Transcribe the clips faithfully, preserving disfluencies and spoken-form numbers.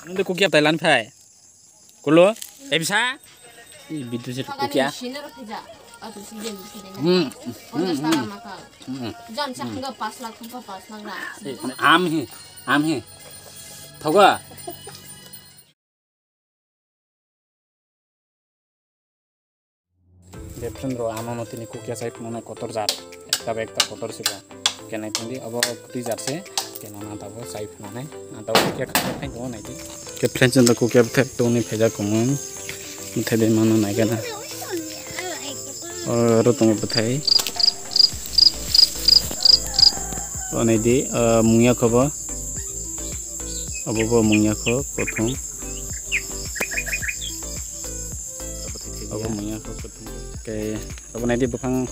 Nungde kukia tai lan phai. Kulo, ebisa. Bidu sir kukia. Hmm. Hmm. Hmm. Hmm. Am hi, am hi. Thoga. Befriend ro ano no tini kukia sai phunuknai kotor jat. Ekta bai ekta kotor sibo. Kenai tongdi abo kwtwi jat se. Kenai na tabo sai phunuknai. Na tabo kukia kha khai tongo naidi. Ke friends no kukia bwthai tongni phaijak kumun. Bwthai de mano naikhe na. O ro tongo bwthai. O naidi, o mungya khobo. Abo bo mungya kho kothom. Abo mungya kho kothom. Khe abo naidi buphang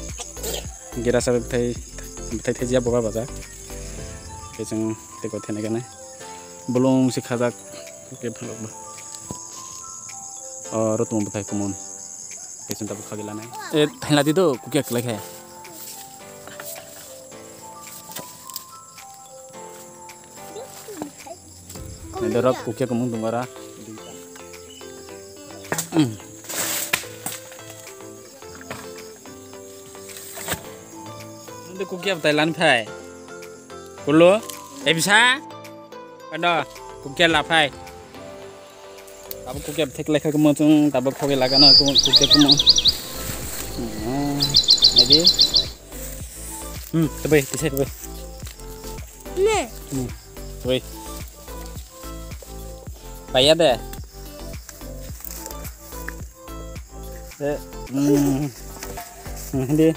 gira sa bwthai, bwthai thaijiya boba baja. Khe chwng tei kothe nai gana. Bolong se khajak. Khe phalok ba. O rotung bwthai kumun. Khe chwng tabuk khagwi lanai. E thaila di do kukia kwlai khe. Dorok kukia kumung tong ora. Nungde kukia bwtai lan phai. Kulo, ebisa. Kando, kukia la phai. Abo kukia bwthai kwlai kha kumo chwng tabuk khogwi lagana kukia kumo. Hmm, naidi. Hmm, tebai, tisai tebai. Ne. Hmm, tebai. Paiya de. Eh, hmm. Hmm, hindi.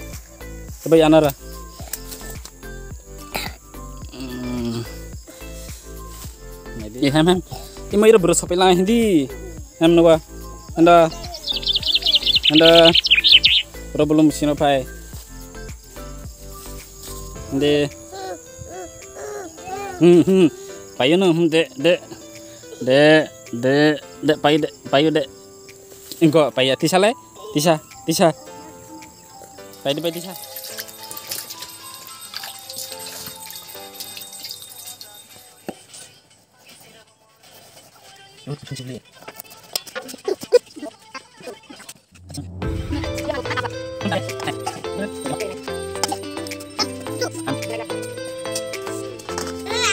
Tebai anara. Hmm. Maybe. Eh, hem, hem. Ima iro bro sopai lang hindi. Hem no ba. Anda. Anda. Bro belum sino pai. Hindi. Hmm, hmm. Payo no, hmm, de, de. De, de, de, payo de, payo de. Engko, payo, tisa le. Tisa, tisa. Paidi, paidi sa.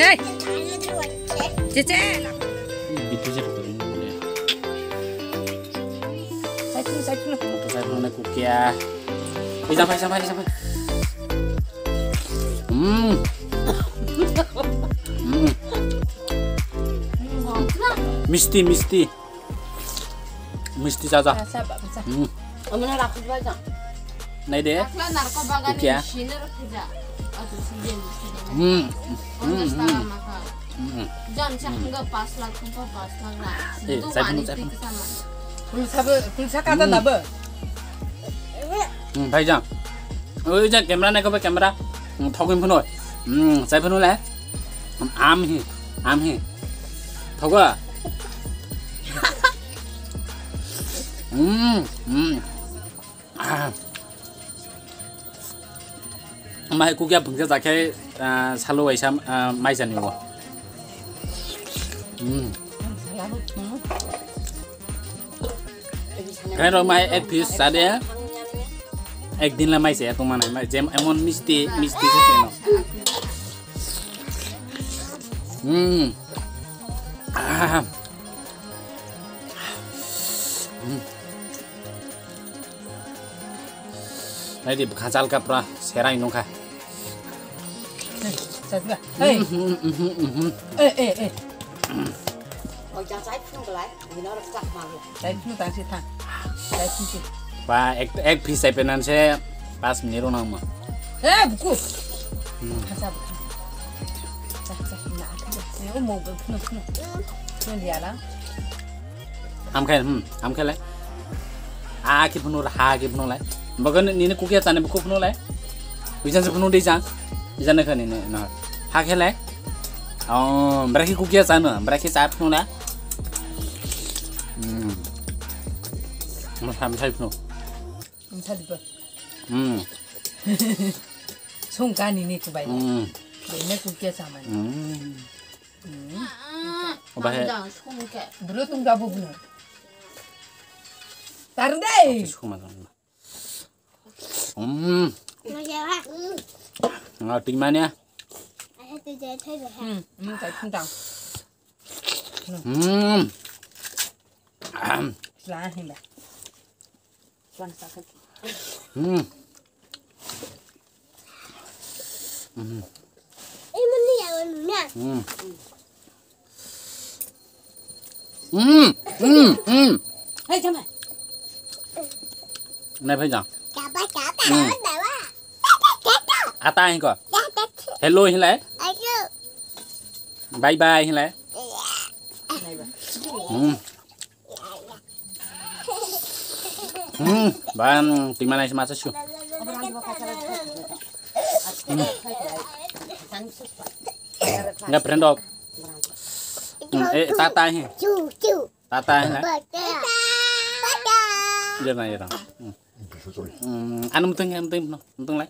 Hey! Cece! Bitu je ko ni. Sai phunu, sai phunu. Motor sai phunu kukia. Oi, sampai, sampai, sampai. Hmm. Hmm. Misti, misti. Misti jaja. Rasa apa, rasa? Hmm. Amana rapi aja. Nai de. Akla narko bagan. Kukia. Sini rapi aja. Atau sini, sini. Hmm. Hmm, hmm. Hmm. Jan sa hingga pas lakh, hingga pas lakh na. Eh, sai phunu, sai phunu. Pulsa bo, pulsa kada na bo. Hmm, bhai jan. Oi jan camera nai ko ba camera. Hmm, thogin phunu. Hmm, sai phunu le. Am hi, am hi. Thoga. Hmm, hmm. Ah. Mai kukia bungsa jakhe, ah, salo waisa, ah, mai jani o. Hmm. Khe rok mai ek piece sade. Ek din la mai se tong mane, mai jem emon misti, misti se no. Hmm. Ah. Hmm. Nai di bwkha jal kapra serai nungkha. Hey, sajba. Hey. Mhm, mhm, mhm. Eh, eh, eh. Oi, jang chai phung belai, bini oro chak malu. Chai phung tang si thang. Chai phung si. Ba, ek, ek piece chai penan se pas minute rok nangma. Eh, buku. Hmm. Kha sa buku. Chak, chak, na, kha. Eh, o mo, phunu, phunu. Phunu dia la. Hamkhe, hmm, hamkhe le. A, a, khe phunu, ha, khe phunu le. Bogo ni, nini kukia chani buku phunu le. Uijan se phunu de jang. Uijan ne khani ne, no. Ha khe le. Oh, bra khe kukia chano, bra khe cha phunu le. Hmm. Mo sam sai phunu. Msa diba. Hmm. Sung kani ni kubai. Hmm. Bene kukia samani. Hmm. Hmm. Obahe. Bro tung gabu buno. Tar dei. Sukuma jang. Hmm. Nga tingmania. Hmm, hmm, tai phung tang. Hmm. Sila hin ba. Hmm. Hmm. Hmm. Hmm. Hmm. Hmm. Hei, jama. Nai phai jang. Hmm. Ata hin ko. Hello hin lai. Bye bye hin lai. Hmm. Hmm, ban tingmana isi masa su. Hmm. Enggak friend dok. Hmm, eh tata he. Tata he. Iya na iya. Hmm. Hmm, anu mutung ya mutung no, mutung lai.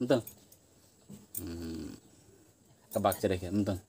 Mutung. Hmm. Kebak cerek ya mutung.